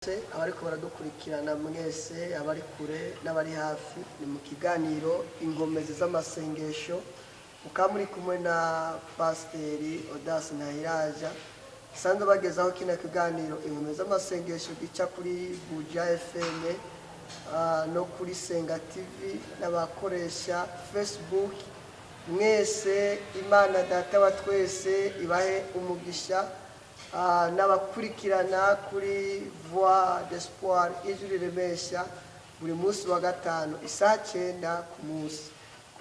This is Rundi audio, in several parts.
Abariko baradukurikirana mwese, abari kure n'abari hafi, ni mu kiganiro Inkomezi z'Amasengesho, mukaba muri kumwe na Pasiteri Odasi Ntahiraja sanzwe bagezaho kino kiganiro Inkomezi z'Amasengesho gica kuri Buja FM no kuri Senga TV n'abakoresha Facebook mwese. Imana Data wa twese ibahe umugisha. N'abakurikirana kuri Voix d'Espoir, Ijwi Riremesha, buri munsi wa gatanu isaha 9, ku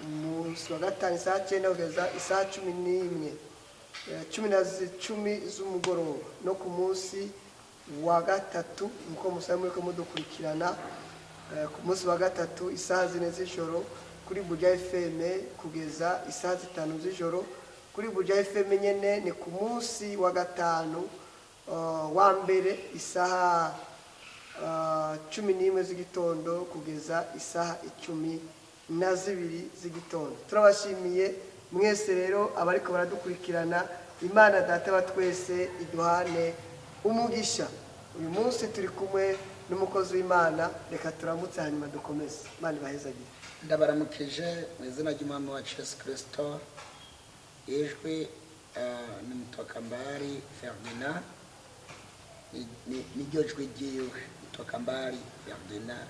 munsi wa gatanu isaha 9 kugeza isaha 11, 10 z'umugoroba, no ku munsi wa gatatu nkuko musanzwe muriko mudukurikirana, ku munsi wa gatatu isaha 4 z'ijoro kuri Buja FM kugeza isaha 5 z'ijoro kuri Buja FM nyene. Ni ku munsi wa gatanu wa mbere isaha 11 z'igitondo kugeza isaha 12 z'igitondo. Turabashimiye mwese rero abariko baradukurikirana. Imana Data wa twese iduhane umugisha. Uyu munsi turi kumwe n'umukozi w'Imana. Reka turamutse, hanyuma dukomeze. Imana ibahezagire. Ndabaramukije mu izina ry'Umwami wacu Yesu Kirisito. Ijwi ni Mutokambari Ferdinand. Niryo jwi ryiwe, Mutokambari Ferdinand.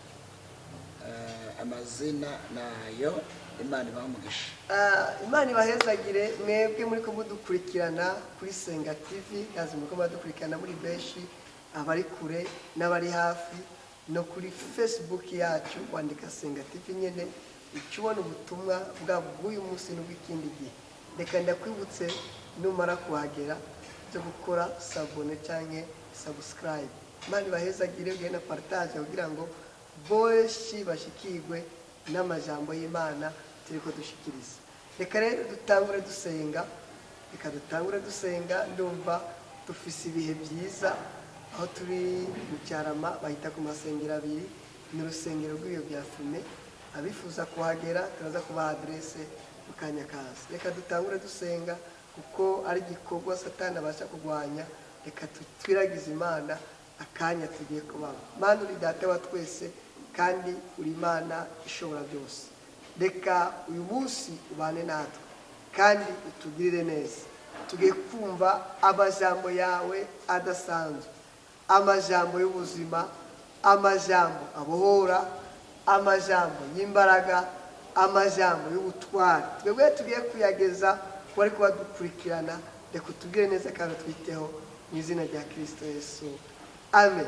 Amazina nayo. Imana ibahe umugisha. Imana ibahezagire mwebwe muri ko mudukurikirana kuri Senga TV. Ndazi muri ko mudukurikirana muri benshi, abari kure n'abari hafi, no kuri Facebook yacu wandika Senga TV nyene, uca ubona ubutumwa bwabo bw'uyu munsi n'ubw'ikindi gihe. Reka ndakwibutse, numara kuhagera byo gukora s'abonner cyangwa subscribe. Imana ibahezagire, ugende na partage kugira ngo benshi bashikirwe n'amajambo y'Imana turiko dushikiriza. Reka rero dutangure dusenga, reka dutangure dusenga. Ndumva dufise ibihe byiza aho turi mu Cyarama, bahita ku masengero abiri, ni urusengero rw'ibiyo bya Fume. Abifuza kuhagera turaza kubaha adresse mu kanya kaza. Reka dutangure dusenga, kuko ari igikorwa Satani abasha kurwanya. Reka twiragize Imana akanya tugiye kubamo. Mana, uri Data wa twese kandi uri Imana ishobora byose. Reka uyu munsi ubane natwe kandi utugirire neza. Tugiye kumva amajambo yawe adasanzwe, amajambo y'ubuzima, amajambo abohora, amajambo y'imbaraga, amajambo y'ubutwari. Twebwe tugiye kuyageza ku bari kuba dukurikirana. Reka utubwire neza kandi twiteho, mu izina rya Kirisito Yesu, amen.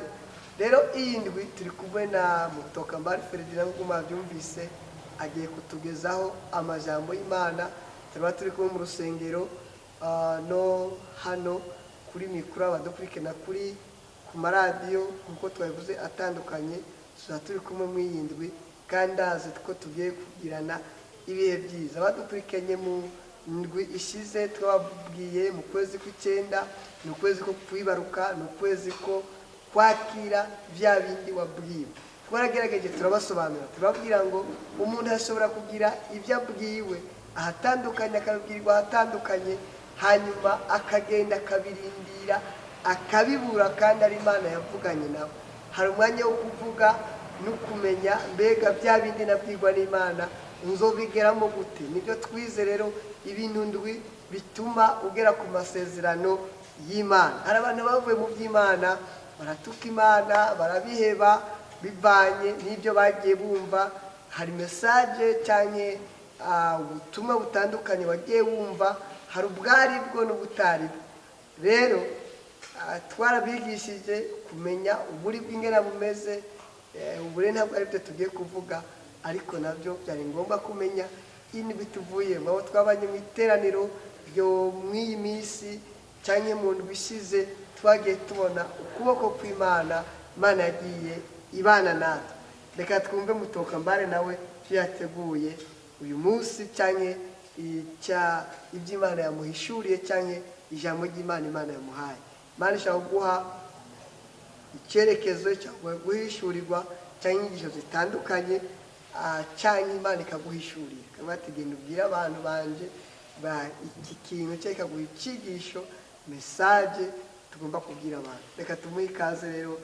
Rero iyi ndwi turi kumwe na Mutokambari Ferdinand, nk'uko mwabyumvise, agiye kutugezaho amajambo y'Imana. Turaba turi kumwe mu rusengero, no hano kuri mikoro, abadukurikirana ku maradiyo nk'uko twabivuze atandukanye, tuzaba turi kumwe muri iyi ndwi kandi ndazi ko tugiye kugirana ibihe byiza. Abadukurikiranye mu ndwi ishize, twababwiye mu kwezi kw'icyenda ni ukwezi ko kwibaruka, ni ukwezi ko kwakira bya bindi wabwiwe. Twaragerageje turabasobanurira, turababwira ngo umuntu ashobora kugira ibyo abwiwe ahatandukanye, akabibwirwa ahatandukanye, hanyuma akagenda akabirindira akabibura kandi ari Imana yavuganye nawe. Hari umwanya wo kuvuga no kumenya mbega bya bindi nabwirwa n'Imana nzobigeramo gute? Nibyo twize rero, ibintu ndwi bituma ugera ku masezerano y'Imana. Hari abantu bavuye mu by'Imana, baratuka Imana, barabiheba bivanye n'ibyo bagiye bumva. Hari message cyangwa ubutumwa butandukanye bagiye bumva, hari ubwari bwo n'ubutari bwo. Rero twarabigishije kumenya uburi bw'ingena bumeze. Ubu rero ntabwo aribyo tugiye kuvuga, ariko nabyo byari ngombwa kumenya indwi tuvuyemo. Aho twabanye mu iteraniro ryo mw'iyi minsi cyangwa mu ndwi ishize, twagiye tubona ukuboko kw'Imana. Imana yagiye ibana natwe. Reka twumve Mutokambare nawe ibyo yateguye uyu munsi cyangwa ibyo Imana yamuhishuriye cyangwa ijambo ry'Imana Imana yamuhaye. Imana ishobora kuguha icyerekezo cyangwa guhishurirwa cyangwa inyigisho zitandukanye, cyangwa Imana ikaguhishurira ikavuga ati: "Genda ubwire abantu banje ba iki kintu", cyangwa ikaguha icyigisho, message tugomba kubwira abantu. Reka tumuhe ikaze rero.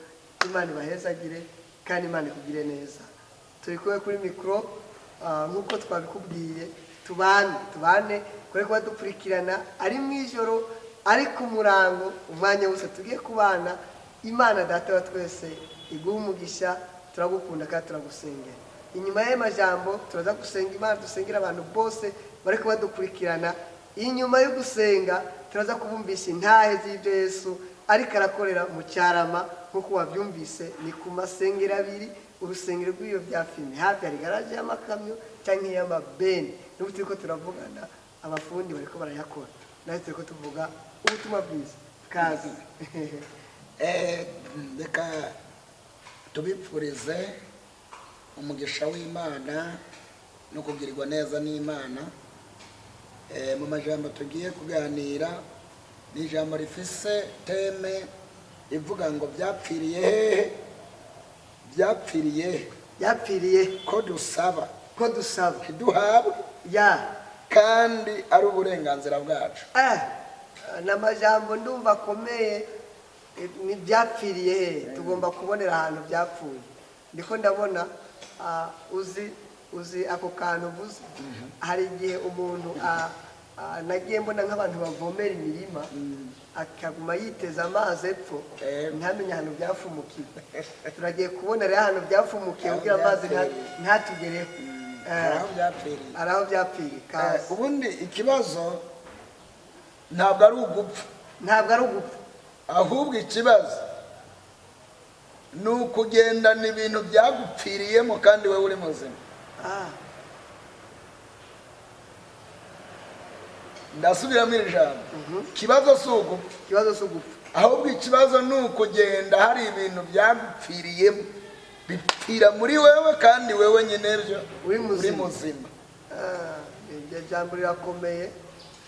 Imana ibahezagire kandi Imana ikugire neza. Turi kumwe kuri mikoro, nk'uko twabikubwiye, tubane tubane kure kuba dukurikirana ari mu ijoro, ari ku murango, umwanya wose tugiye kubana. Imana Data wa twese iguha umugisha. Turagukunda kandi turagusengera. Inyuma y'ayo majambo turaza gusenga Imana, dusengera abantu bose bari kuba dukurikirana. Inyuma yo gusenga turaza kubumvisha intahe z'ibyo Yesu ariko arakorera mu Cyarama. Nk'uko wabyumvise, ni ku masengero abiri, urusengero rw'iyo bya filime, hafi hari garaje y'amakamyo cyangwa iy'amabeni. N'ubu turi ko turavugana, abafundi bariko barayakora, natwe turi ko tuvuga ubutumwa bwiza. Kazi. Reka tubipfurize umugisha w'Imana no kugirirwa neza n'Imana. Mu majambo tugiye kuganira ni ijambo rifise thème ivuga ngo: "Byapfiriye hehe? Byapfiriye he?" Byapfiriye Ko dusaba ko dusaba ntiduhabwe kandi ari uburenganzira bwacu. Ni amajambo ndumva akomeye. Ni byapfiriye he? Tugomba kubonera ahantu byapfuye. Ndiko ndabona, uzi ako kantu uvuze, hari igihe umuntu, nagiye mbona nk'abantu bavomera imirima, akaguma yiteza amazi epfo, ntamenye ahantu byafumukiye. Turagiye kubona rero ahantu byafumukiye kugira amazi ntatugereho. Hari aho byapfiriye. Hari aho byapfiriye. Kazi. Ubundi ikibazo ntabwo ari ugupfa. Ntabwo ari ugupfa. Ahubwo ikibazo ni ukugendana ibintu byagupfiriyemo kandi wowe uri muzima. Ndasubiramo iri jambo: ikibazo si ugupfa. Ikibazo si ugupfa. Ahubwo ikibazo ni ukugenda hari ibintu byagupfiriyemo, bipfira muri wewe kandi wewe nyine byo uri muzima. Uri muzima. Iryo jambo rirakomeye.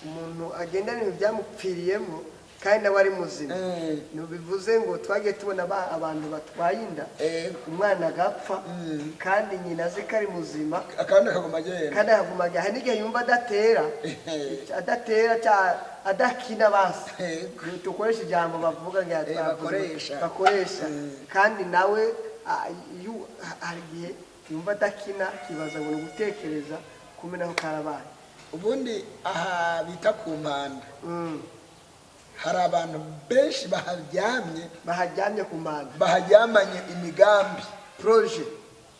Umuntu agendana ibintu byamupfiriyemo kandi nawe ari muzima. Bivuze ngo twagiye tubona abantu batwaye inda, umwana agapfa kandi nyina azi ko ari muzima. Akandi akaguma agenda. Kandi akaguma agenda. Hari n'igihe yumva adatera, adatera adakina basi. Dukoresha ijambo bavuga ngo Bakoresha. Bakoresha. Kandi nawe, hari igihe yumva adakina, akibaza ngo ni ugutekereza, kumbe naho karabaye. Ubundi aha bita ku Mpanda, hari abantu benshi baharyamye. Baharyamye ku Mpanda. Baharyamanye imigambi. Projet.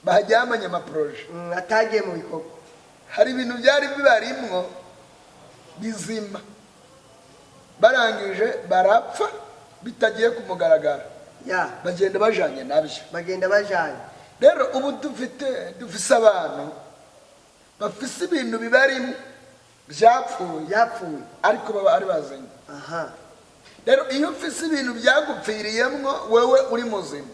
Baharyamanye amaprojet. Atagiye mu bikorwa. Hari ibintu byari bibarimwo bizima, barangije barapfa bitagiye ku mugaragaro. Bagenda bajanye nabyo. Bagenda bajanye. Rero ubu dufise abantu bafise ibintu bibarimo byapfuye, byapfuye, ariko baba ari bazima. Rero iyo ufise ibintu byagupfiriyemwo wewe uri muzima,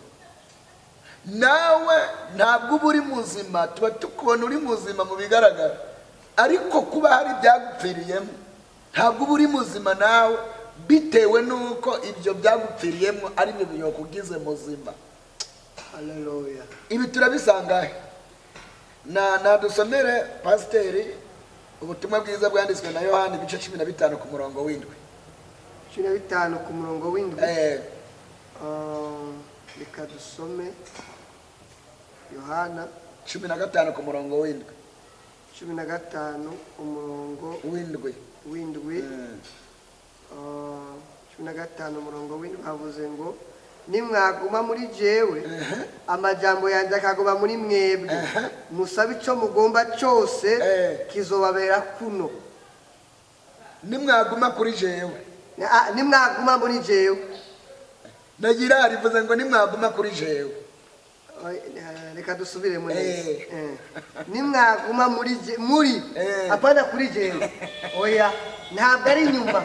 nawe ntabwo uba uri muzima. Tuba tukubona uri muzima mu bigaragara, ariko kuba hari ibyagupfiriyemo, ntabwo uba uri muzima nawe, bitewe n'uko ibyo byagupfiriyemo ari byo byokugize muzima. Haleluya. Ibi turabisanga he? Na nadusomere pasiteri ubutumwa bwiza bwanditswe na Yohani, ibice 15 ku murongo w'7. 15 ku murongo w'7. Reka dusome Yohana 15 ku murongo w'7. 15 umurongo w'7. W'7. 15 umurongo w'7 havuze ngo: "Nimwaguma muri jewe, amajambo yanjye akaguma muri mwebwe, musabe icyo mugomba cyose, kizobabera kuno." Nimwaguma kuri jewe. Nimwaguma muri jewe. Nagira rivuze ngo nimwaguma kuri jewe. Reka dusubiremo neza. Nimwaguma muri apana kuri jewe, oya, ntabwo ari inyuma.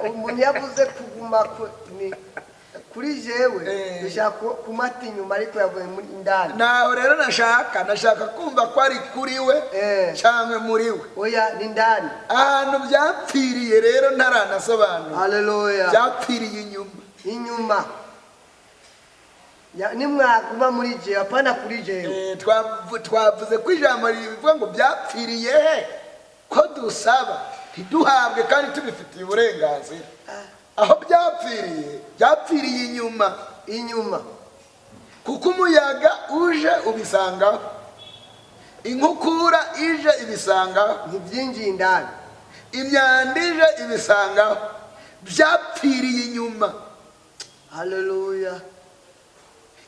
Umuntu yavuze kuguma ni kuri jewe, bishaka kumata inyuma, ariko yavuye muri indani. Naho rero nashaka kumva ko ari kuri we cyangwa muri we. Oya, ni indani. Ahantu byapfiriye rero ntaranasobanura. Haleluya. Byapfiriye inyuma. Inyuma. Nimwaguma muri jewe, apana kuri jewe. Twavuze ko ijambo rivuga ngo byapfiriye he ko dusaba ntiduhabwe kandi tubifitiye uburenganzira? Aho byapfiriye, byapfiriye inyuma. Inyuma. Kuko umuyaga uje ubisangaho, inkukura ije ibisangaho, Ntibyinjiye indani. Imyanda ije ibisangaho, byapfiriye inyuma. Haleluya.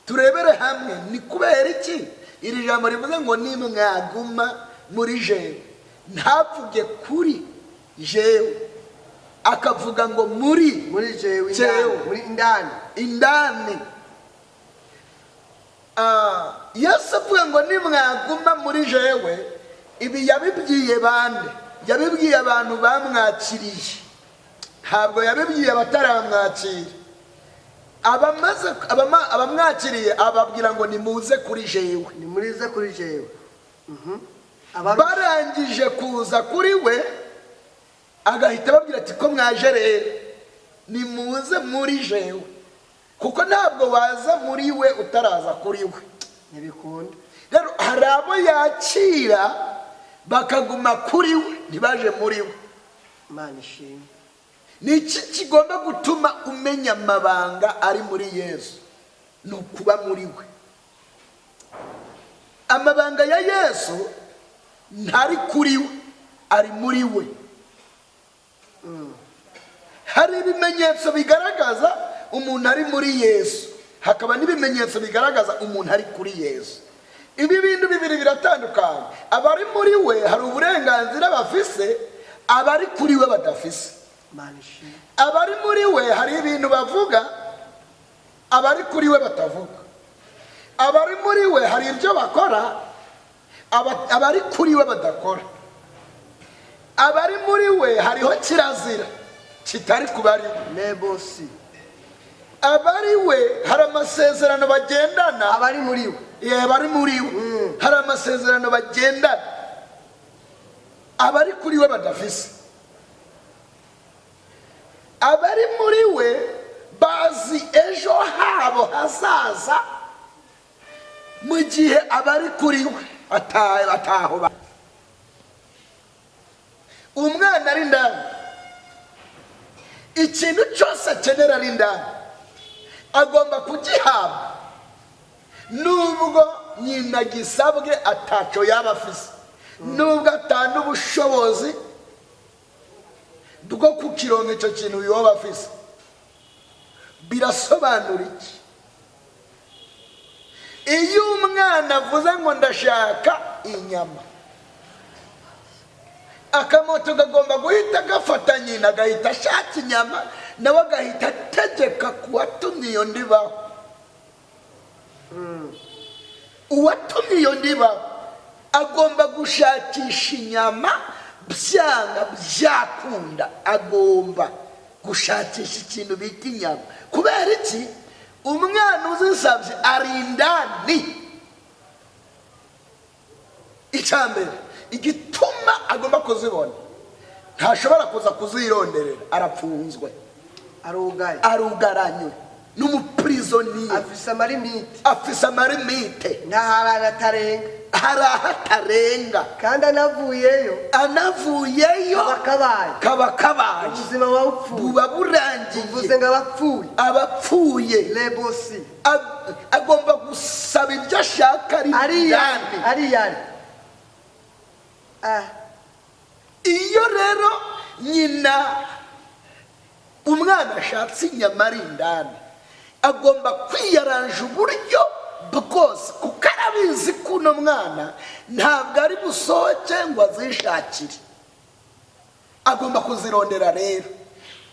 Turebere hamwe ni kubera iki iri jambo rivuze ngo nimwaguma muri jewe, ntavuge kuri jewe, akavuga ngo muri Muri jewe. Jewe. Indani, muri indani. Indani. Yesu avuga ngo nimwaguma muri jewe, ibi yabibwiye bande? Yabibwiye abantu bamwakiriye, ntabwo yabibwiye abataramwakira. Abamwakiriye ababwira ngo nimuze kuri jewe. Ni murize kuri jewe. Barangije kuza kuri we, agahita ababwira ati ko mwaje rero, nimuze muri jewe, kuko ntabwo waza muri we utaraza kuri we. Ntibikunda. Rero hari abo yakira bakaguma kuri we, ntibaje muri we. Imana ishimwe. Ni iki kigomba gutuma umenya amabanga ari muri Yesu? Ni ukuba muri we. Amabanga ya Yesu ntari kuri we, ari muri we. Hari ibimenyetso bigaragaza umuntu ari muri Yesu, hakaba n'ibimenyetso bigaragaza umuntu ari kuri Yesu. Ibi bintu bibiri biratandukanye. Abari muri we hari uburenganzira bafise, abari kuri we badafise. Imana ishimwe. Abari muri we hari ibintu bavuga, abari kuri we batavuga. Abari muri we hari ibyo bakora, abari kuri we badakora. Abari muri we hariho kirazira kitari ku bari we. Lebosi. Abari we hari amasezerano bagendana. Abari muri we. Ye, abari muri we hari amasezerano bagendana, abari kuri we badafise. Abari muri we bazi ejo habo hazaza, mu gihe abari kuri we ataho umwana ari indani, ikintu cyose akenera ari indani agomba kugihabwa, nubwo nyina gisabwe ataco yaba afise, nubwo atana ubushobozi bwo kukironka icyo kintu yoba afise. Birasobanura iki? Iyo umwana avuze ngo ndashaka inyama, akamoto kagomba guhita gafata nyina, agahita ashaka inyama, nawe agahita ategeka kuwatumye iyo ndibaho. Uwatumye iyo ndibaho agomba gushakisha inyama, byanga byakunda agomba gushakisha ikintu bita inyama. Kubera iki? Umwana uzisabye ari indani. Icya mbere igituma agomba kuzibona, ntashobora kuza kuzironderera, arapfunzwe. Arugaye. Arugaranywe n'umuprisonnier. Afise amalimite. Afise amalimite. Ntaharara atarenga. Hari aho atarenga. Kandi anavuyeyo, anavuyeyo, kaba kabaye. Kaba kabaye. Ubuzima buba bupfuye. Buba burangiye. Buvuze ngo abapfuye. Abapfuye. Lebosi. Agomba gusaba ibyo ashaka ari Ariyari. indani. Ariyari. Ah. Iyo rero nyina umwana ashatse inyama ari indani, agomba kwiyaranja uburyo bwose, kuko arabizi ko uno mwana ntabwo ari busohoke ngo azishakire, agomba kuzirondera. Rero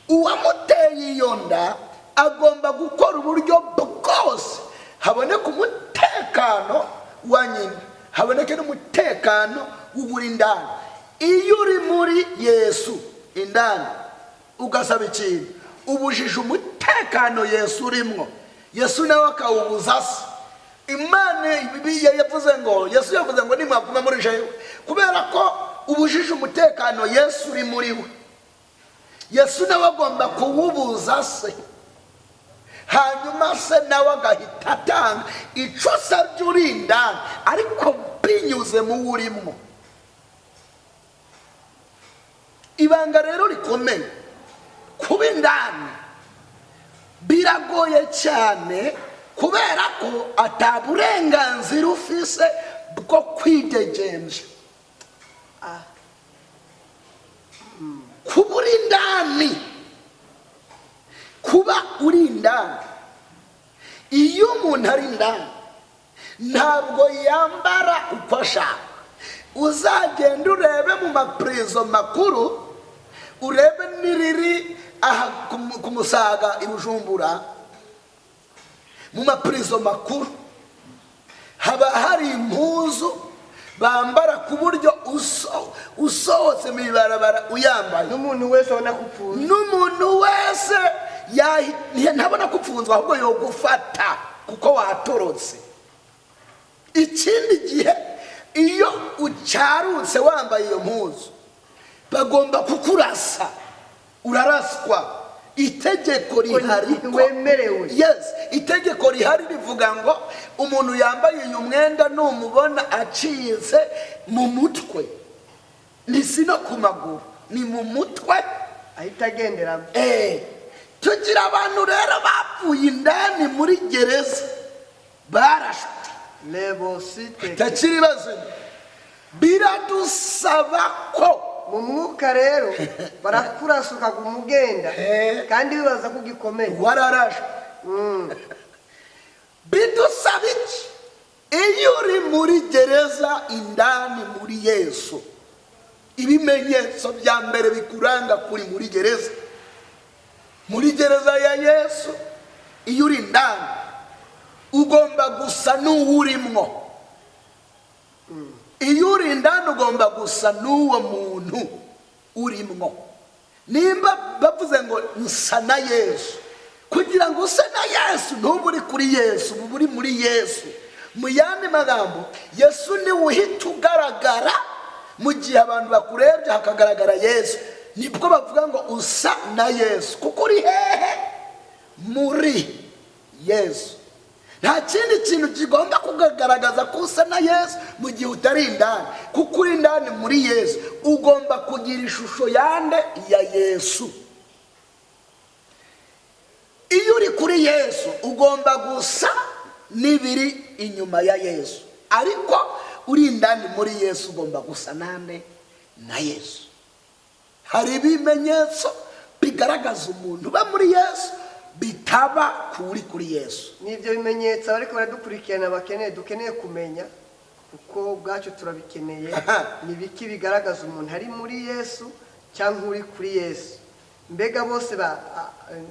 uwamuteye iyo nda agomba gukora uburyo bwose haboneke umutekano wa nyina, haboneke n'umutekano w'uburi indani. Iyo uri muri Yesu indani ugasaba ikintu, ubujije umutekano Yesu urimo, Yesu nawe akawubuza se. Imana Bibiliya yavuze ngo, Yesu yavuze ngo nimwaguma muri jewe, kubera ko ubujije umutekano Yesu uri muri we, Yesu nawe agomba kuwubuza se, hanyuma se nawe agahita atanga icyo usabye uri indani, ariko binyuze mu wo urimo. Ibanga rero rikomeye, kuba indani biragoye cyane. Kubera ko ataburenganzira ufise bwo kwidegembya. Kuba uri indani, kuba uri indani, iyo umuntu ari indani ntabwo yambara uko ashaka. Uzagenda urebe mu mapurizo makuru, urebe n'iriri aha ku Musaga i Bujumbura, mu mapurizo makuru haba hari impuzu bambara ku buryo usohotse mu ibarabara uyambaye, n'umuntu wese abona ko upfuye. N'umuntu wese ntabona ko upfunzwe, ahubwo yogufata kuko watorotse. Ikindi gihe iyo ucarutse wambaye iyo mpuzu, bagomba kukurasa, uraraswa. Itegeko rihari Wemerewe. Yes, itegeko rihari rivuga ngo umuntu yambaye uyu mwenda numubona acitse mu mutwe, ni si no ku maguru, ni mu mutwe, ahita agenderamo. Tugira abantu rero bapfuye indani muri gereza, barashwe, lebo site batakiri bazima. Biradusaba ko mu mwuka rero barakurasa ukaguma ugenda, kandi bibaza ko ugikomeye. Wararashwe. Bidusaba iki? Iyo uri muri gereza indani muri Yesu, ibimenyetso bya mbere bikuranga kuri muri gereza, muri gereza ya Yesu, iyo uri indani ugomba gusa n'uwurimwo. Iyo uri indani ugomba gusa n'uwo muntu urimwo. Nimba bavuze ngo nsa na Yesu, kugira ngo use na Yesu ntuba uri kuri Yesu, uba uri muri Yesu. Mu yandi magambo, Yesu niwe uhita ugaragara. Mu gihe abantu bakurebye hakagaragara Yesu, nibwo bavuga ngo usa na Yesu, kuko uri hehe? Muri Yesu. Nta kindi kintu kigomba kugaragaza ko usa na Yesu mu gihe utari indani, kuko uri indani muri Yesu. Ugomba kugira ishusho yande? Ya Yesu. Iyo uri kuri Yesu ugomba gusa n'ibiri inyuma ya Yesu, ariko uri indani muri Yesu ugomba gusa nande? Na Yesu. Hari ibimenyetso bigaragaza umuntu uba muri Yesu bitaba kuri kuri Yesu. N'ibyo bimenyetso ariko baradukurikirana bakeneye, dukeneye kumenya, kuko ubwacu turabikeneye. Ni biki bigaragaza umuntu ari muri Yesu cyangwa uri kuri Yesu? Mbega bose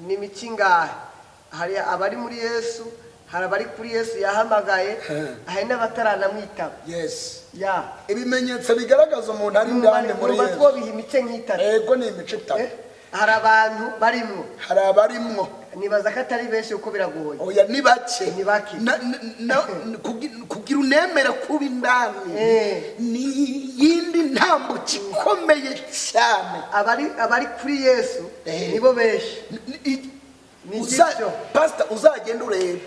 ni imico ingahe? Hari abari muri Yesu, hari abari kuri Yesu yahamagaye, hari n'abataranamwitaba. Yes. Ya. Ibimenyetso bigaragaza umuntu ari indani muri Numva Yesu. twobiha imice nk'itatu. Ego, ni imico itatu. Hari abantu barimwo. Hari abarimwo. Nibaza ko atari benshi kuko biragoye. Oya, ni bake. Ni bake. Kugira unemere kuba indani ni iyindi ntambuko ikomeye cyane. Abari kuri Yesu nibo benshi. Ni gityo. Pasita, uzagenda urebe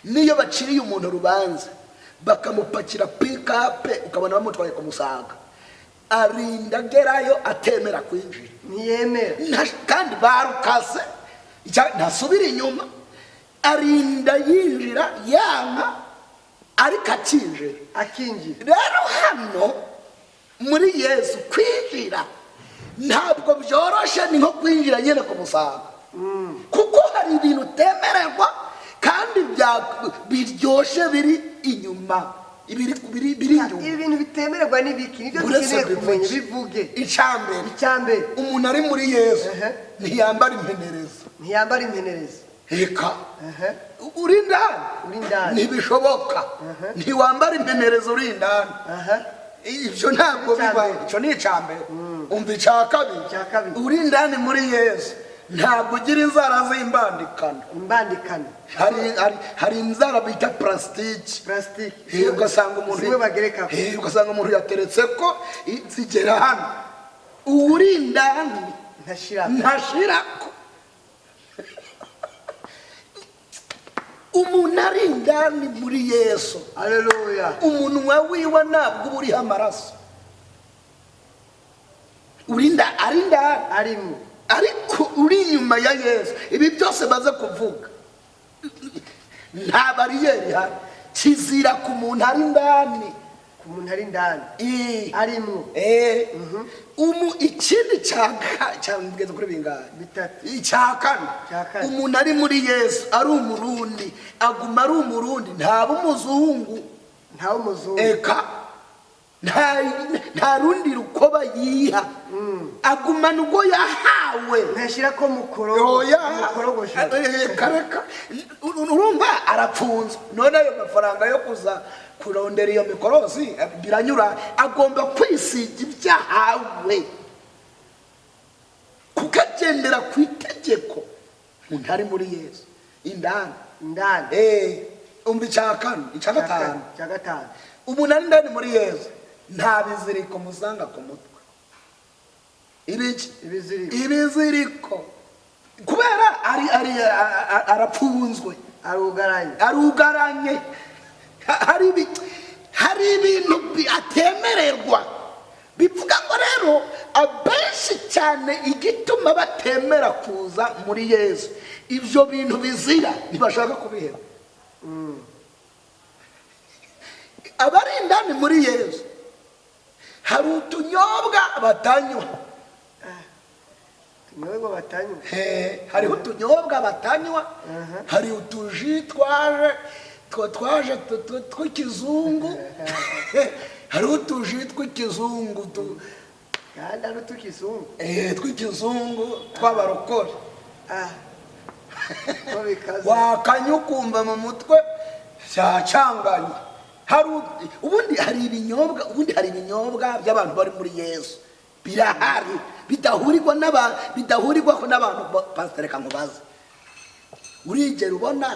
niyo baciriye umuntu urubanza bakamupakira pick-up, ukabona bamutwaye kumusaga, arinda agerayo atemera kwinjira. Ntiyemera. Kandi barukase, ntasubira inyuma, arinda yinjira yanka, ariko akinjira. Akinjira. Rero hano muri Yesu kwinjira ntabwo byoroshe, ni nko kwinjira nyine ku musaga, kuko hari ibintu utemererwa kandi biryoshe biri inyuma, biri inyuma. Ibi bintu bitemererwa n'ibiki? Nibyo Uretse dukeneye kumenya. bivuge. Bivuge. Icambere. Icyambere. Umuntu ari muri Yesu ntiyambara impenerezo. Ntiyambara impenerezo. Reka. Uri indani. Uri indani. Ntibishoboka, ntiwambara impenerezo uri indani. Ibyo ntabwo Icya biba. mbere. Icyo ni icya mbere. Umva icya kabiri. Icya kabiri. Uri indani muri Yesu ntabwo ugira inzara z'imbandikano. Imbandikano. Hari inzara bita purasitiki. Plastique. Ugasanga umuntu Zimwe bagereka. Ugasanga umuntu yateretse ko zigera hano. Uri indani Ntashira. Ntashirako. Umuntu ari indani muri Yesu, Haleluya. umunwa wiwe ntabwo uba uriho amaraso. Urinda ari indani. Arimo. Ariko uri inyuma ya Yesu, ibi byose baze kuvuga. Nta bariyeri ihari. Kizira ku muntu ari indani. Ku muntu ari indani. Arimwo. Umu ikindi cyangeze kuri bingahe? Bitatu. Icya kane. Icya kane. Umuntu ari muri Yesu ari umurundi, aguma ari umurundi, ntaba umuzungu. Ntawe umuzungu. Eka nta rundi rukoba yiha, agumana ubwo yahawe. Ntashyira ko mukorogo. Oya. Mukorogoshe. Reka reka, urumva arapfunzwe. None ayo mafaranga yo kuza kurondera iyo mikorosi biranyura, agomba kwisiga ibyahawe kuko agendera ku itegeko. Umuntu ari muri Yesu indani. Indani. Umva icya kane, icya gatanu. Icya gatanu. Umuntu ari indani muri Yesu nta biziriko musanga ku mutwe. Ibiki? Ibiziriko. Ibiziriko, kubera ari arapfunzwe. Arugaranye. Arugaranye. Hari ibintu atemererwa. Bivuga ngo rero abenshi cyane igituma batemera kuza muri Yesu, ibyo bintu bizira ntibashaka kubiheba. Abari indani muri Yesu hari utunyobwa batanywa. Utunyobwa batanywa. Hariho utunyobwa batanywa, hari utuji twaje twaje tw'ikizungu, hariho utuji tw'ikizungu kandi ari utw'ikizungu. Tw'ikizungu tw'abarokore. Ko bikaze. Wakanywa ukumva mu mutwe cyacanganye. Hari ubundi hari ibinyobwa, ubundi hari ibinyobwa by'abantu bari muri Yesu birahari bidahurirwa n'abantu, bidahurirwaho n'abantu. Pastor, reka nkubaze, urigera ubona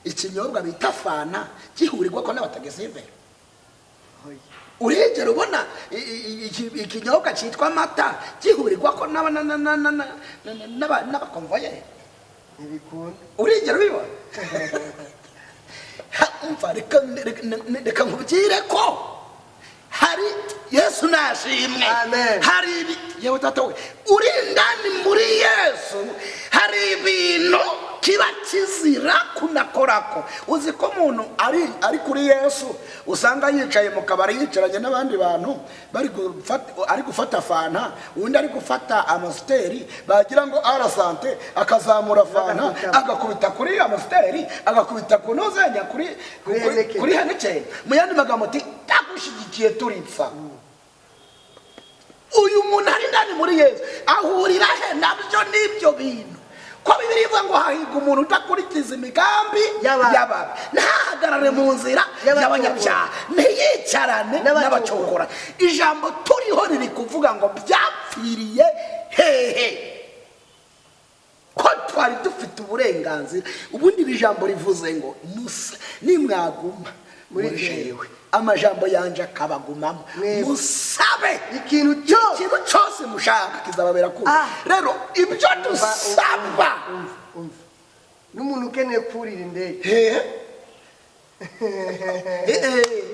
ikinyobwa bita fana gihurirwaho n'abatagisive? Oya. Urigera ubona ikinyobwa cyitwa amata gihurirwaho n'abakonvoyeri? Ntibikunda. Urigera ubibona? Umva, reka nkubwire ko hari Yesu nashimwe. Amen. Hari ibi, yewe data we, uri indani muri Yesu hari ibintu kiba kizira kunakorako. Uzi ko umuntu ari kuri Yesu usanga yicaye mu kabari yicaranye n'abandi bantu bari gufata, ari gufata fanta, undi ari gufata amasiteri, bagira ngo arasante, akazamura fanta agakubita kuri amasiteri, agakubita ku ntuzenya Kuri Heineken. kuri Heineken. Mu yandi magambo ati ndagushyigikiye turitsa. Uyu muntu ari indani muri Yesu ahurira he nabyo n'ibyo bintu? Ko Bibiliya ivuga ngo hahirwa umuntu udakurikiza imigambi Y'ababi. y'ababi, ntahagarare mu nzira Y'abacokora. y'abanyabyaha, ntiyicarane N'abacokora. n'abacokora. Ijambo turiho riri kuvuga ngo byapfiriye hehe? Ko twari dufite uburenganzira. Ubundi iri jambo rivuze ngo musa nimwaguma Muri muri jewe. jewe, amajambo yanje akabagumamo, Mwebwe. musabe ikintu cyose, ikintu cyose mushaka kizababera kure. Rero ibyo dusaba, Umva, umva. N'umuntu ukeneye kurira indege,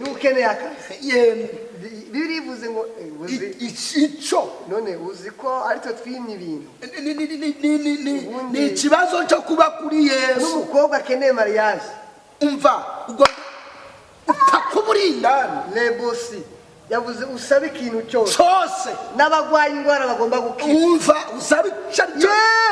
n'ukeneye akazi, yemwe. Birivuze ngo uzi Icyo none uzi ko aritwe twimye ibintu. Ni ikibazo cyo kuba kuri Yesu. N'umukobwa akeneye mariage. Umva, ubwo upfa kuba uri indani. Lebosi yavuze usabe ikintu cyose, cyose, n'abagwaye indwara bagomba gukira. Umva, usaba icyo ari cyo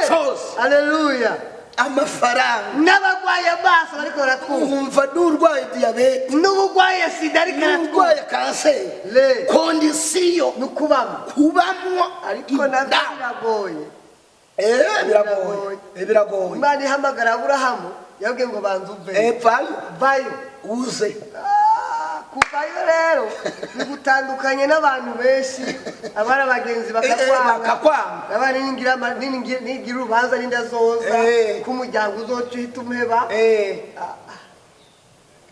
cyose. Haleluya. Amafaranga. N'abagwaye amaso ariko baratwumva. Umva, n'urwaye diyabete, n'ubugwaye sida ariko aratwumva. n'urwaye kanseri, Le. condition ni ukubamo, kubamwo ariko nabyo indani. biragoye. Biragoye. Biragoye. Imana ihamagara Aburahamu yabwiye ngo banza uve Vayo. vayo. Uze. Kuvayo rero bigutandukanye n'abantu benshi, abari abagenzi bakakwanga. Bakakwanga. Abari nigira urubanza n'indazoza k'umuryango uzoca uhita umuheba.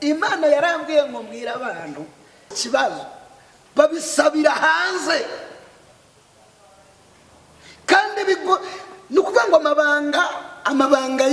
Imana yarambwiye ngo mbwire abantu ikibazo babisabira hanze, kandi ni ukuvuga ngo amabanga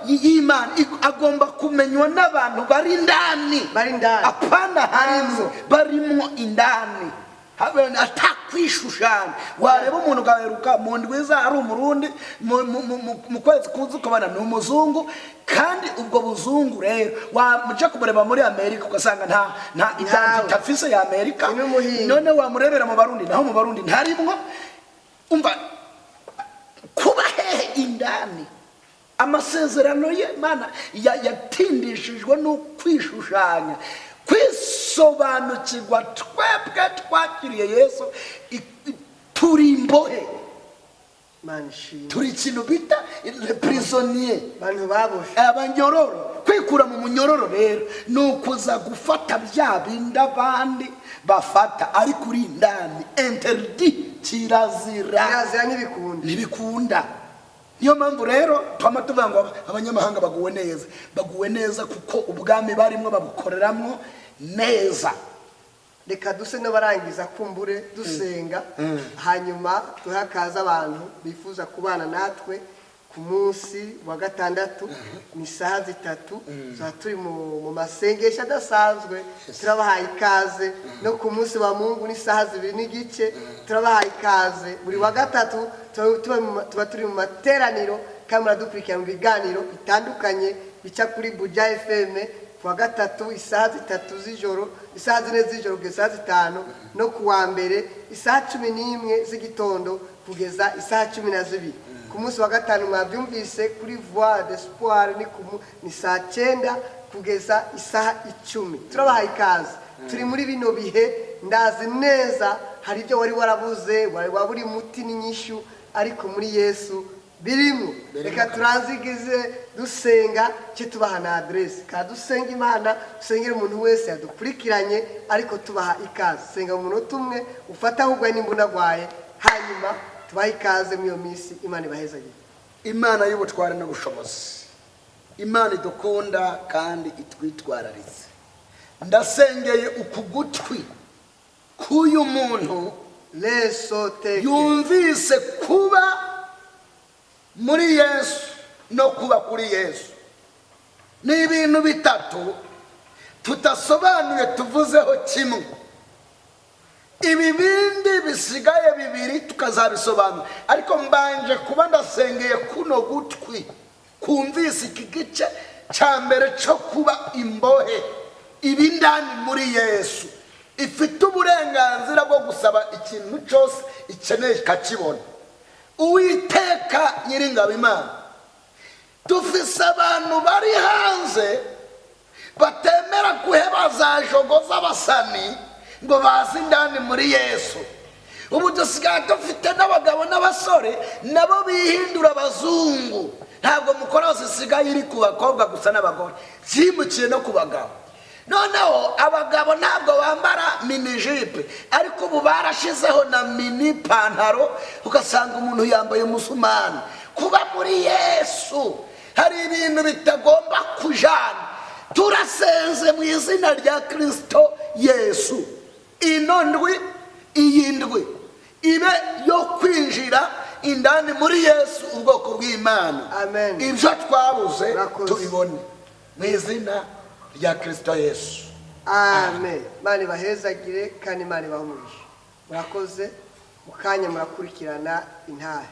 y'Imana agomba kumenywa n'abantu bari indani. Bari indani. Apana hanze, barimo indani. Atakwishushanya. Wareba umuntu ugaheruka mu ndwiza ari umurundi, mu kwezi kuza ukabona ni umuzungu. Kandi ubwo buzungu rero wamuja kumureba muri Amerika ugasanga nta identity afise ya Amerika. Ni n'umuhinga. None wamurebera mu Barundi, naho mu Barundi ntarimwo. Umva, kuba hehe indani, amasezerano ye Mana yatindishijwe no kwishushanya, kwisobanukirwa. Twebwe twakiriye Yesu, turi imbohe. Imana ishimwe. Turi ikintu bita le prisonnier. Abantu baboshe. Abanyororo. Kwikura mu munyororo rero ni ukuza gufata bya bindi abandi bafata, ariko uri indani, interdit, kirazira. Kirazira, ntibikunda. Ntibikunda. Niyo mpamvu rero twama tuvuga ngo abanyamahanga baguwe neza. Baguwe neza kuko ubwami barimo babukoreramwo neza. Reka duse n'abarangiza, kumbure dusenga, hanyuma duhe akaza abantu bifuza kubana natwe ku munsi wa gatandatu. Ni isaha 3, tuba turi mu masengesho adasanzwe. Turabahaye ikaze. No ku munsi wa Mungu ni isaha 2:30. Turabahaye ikaze. Buri wa gatatu tuba turi mu materaniro, kandi muradukurikira mu biganiro bitandukanye bica kuri Buja FM ku wa gatatu isaha 3 z'ijoro, isaha 4 z'ijoro kugeza isaha 5, no ku wa mbere isaha 11 z'igitondo kugeza isaha 12. Ku munsi wa gatanu mwabyumvise kuri Voix d'Espoir ni saa 9 kugeza isaha 10. Turabahaye ikaze. Turi muri bino bihe, ndazi neza hari ibyo wari warabuze, wari waburi muti n'inyishu, ariko muri Yesu birimo. Reka turanzigize dusenga, cye tubaha na aderesi. Kandi dusenga Imana, dusengere umuntu wese yadukurikiranye, ariko tubaha ikaze. Senga mu munota umwe, ufate ahubwo nimba unagwaye, hanyuma tubahe ikaze muri iyo minsi. Imana ibahezagire. Imana y'ubutware n'ubushobozi, Imana idukunda kandi itwitwararitse, ndasengeye uku gutwi k'uyu muntu leso teke yumvise kuba muri Yesu no kuba kuri Yesu ni ibintu bitatu tudasobanuye, tuvuzeho kimwe, ibi bindi bisigaye bibiri tukazabisobanura. Ariko mbanje kuba ndasengeye kuno gutwi kumvise iki gice cya mbere cyo kuba imbohe ibindani muri Yesu, ifite uburenganzira bwo gusaba ikintu cyose ikeneye ikakibona. Uwiteka Nyiringabo Imana, dufise abantu bari hanze batemera guheba za jogo z'abasani ngo baze indani muri Yesu. Ubu dusigaye dufite n'abagabo n'abasore nabo bihindura abazungu. Ntabwo mukora zisigaye iri ku bakobwa gusa n'abagore, byimukiye no ku bagabo. Noneho abagabo ntabwo bambara mini-jupe, ariko ubu barashizeho na mini pantaro, ugasanga umuntu yambaye umusumani. Kuba muri Yesu hari ibintu bitagomba kujana. Turasenze mu izina rya Kirisito Yesu, ino ndwi, iyi ndwi ibe yo kwinjira indani muri Yesu, ubwoko bw'Imana. Amen. Ibyo twabuze Murakoze. tubibone mu izina rya Kirisito Yesu. Amen. Imana ibahezagire kandi Imana ibahe umugisha. Murakoze. Mu kanya murakurikirana intahe.